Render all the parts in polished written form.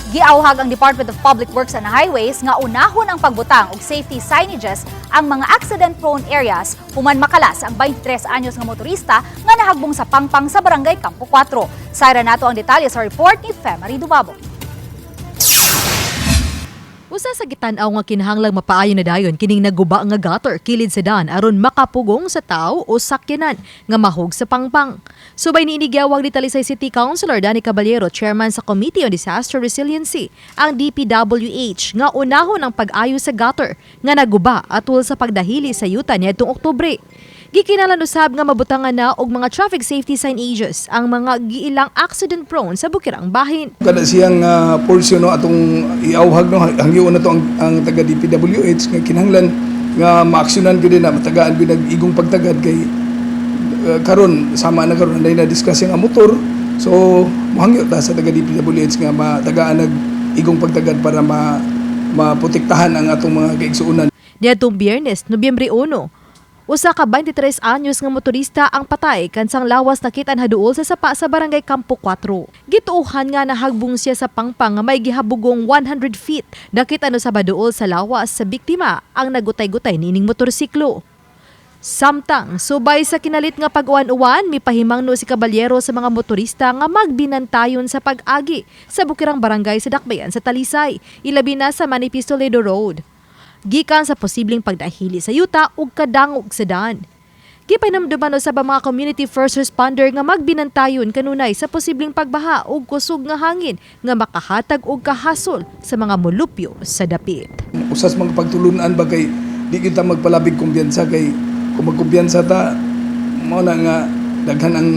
Giawhag ang Department of Public Works and Highways nga unahon ang pagbutang og safety signages ang mga accident-prone areas human makalas ang 23 anyos nga motorista nga nahagbong sa pangpang sa Barangay Campo 4. Sayra nato ang detalye sa report ni Femary Dumabo. Usa sa gitan-aw nga kinahanglang mapaayo na dayon kining naguba nga gutter kilid sa daan aron makapugong sa tao o sakyanan nga mahug sa pangpang. Subay niini, giawhag ni Talisay City Councilor Danny Caballero, chairman sa Committee on Disaster Resiliency, ang DPWH nga unahon ang pag-ayo sa gutter nga naguba atul sa pagdahili sa yuta niadtong Oktubre. Gikinahanglan usab nga mabutangan na og mga traffic safety signages ang mga giilang accident prone sa bukirang bahin. Kada siyang portion, no, atong iawhag, no, hangyoon na to ang taga DPWH nga kinahanglan nga maaksyonan gyud na matagaan gyud nag igong pagtagad kay karon sama na karon anday na discuss ang motor, so mohangyo ta sa taga DPWH nga matagaan nag igong pagtagad para maprotektahan ang atong mga kaigsuonan. Niadtong Biyernes, Nobyembre 1, usa ka 23 anyos nga motorista ang patay kansang lawas nakit-an haduol sa sapa sa Barangay Campo 4. Gituohan nga nahagbong siya sa pangpang nga may gihabugong 100 feet. Nakit-an usab haduol sa lawas sa biktima ang nagutay-gutay niining motorsiklo. Samtang, subay sa kinalit nga pag-uwan-uwan, mipahimangno si Caballero sa mga motorista nga magbinantayon sa pag-agi sa bukirang barangay sa Dakbayan sa Talisay, ilabi na sa Manny P. Toledo Road, gikan sa posibleng pagdahili sa yuta ug kadangog sa daan. Gipahinumduman usab ang mga community first responder nga magbinantayon kanunay sa posibleng pagbaha ug kusog nga hangin nga makahatag og kahasol sa mga molupyo sa dapit. Usas mga pagtulunan ba kay di kita magpalabig kumpiyansa, kay kung magkumpiyansa ta, mao na nga daghan ang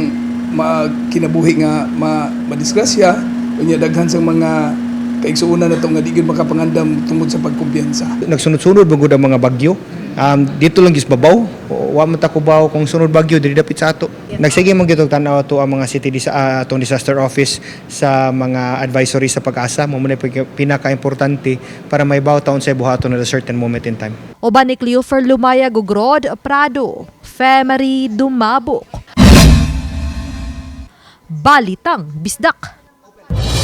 kinabuhi nga madisgrasya. Unya daghan sang mga kaigsuonan nato nga di gyud makapangandam tungod sa pagkumpiyansa. Nagsunod-sunod ba gud ang mga bagyo. Dito lang gis babaw. Wa man ta kubaw kung sunod bagyo diri dapit sa ato. Nagsige man gyud og tan-aw ato ang mga city atong disaster office sa mga advisory sa PAGASA. Mao man pinaka-importante para may taon sa buhaton at a certain moment in time. Uban ni Cleofer Lumaya Gogrod Prado, Femery Dumabok. Balitang Bisdak.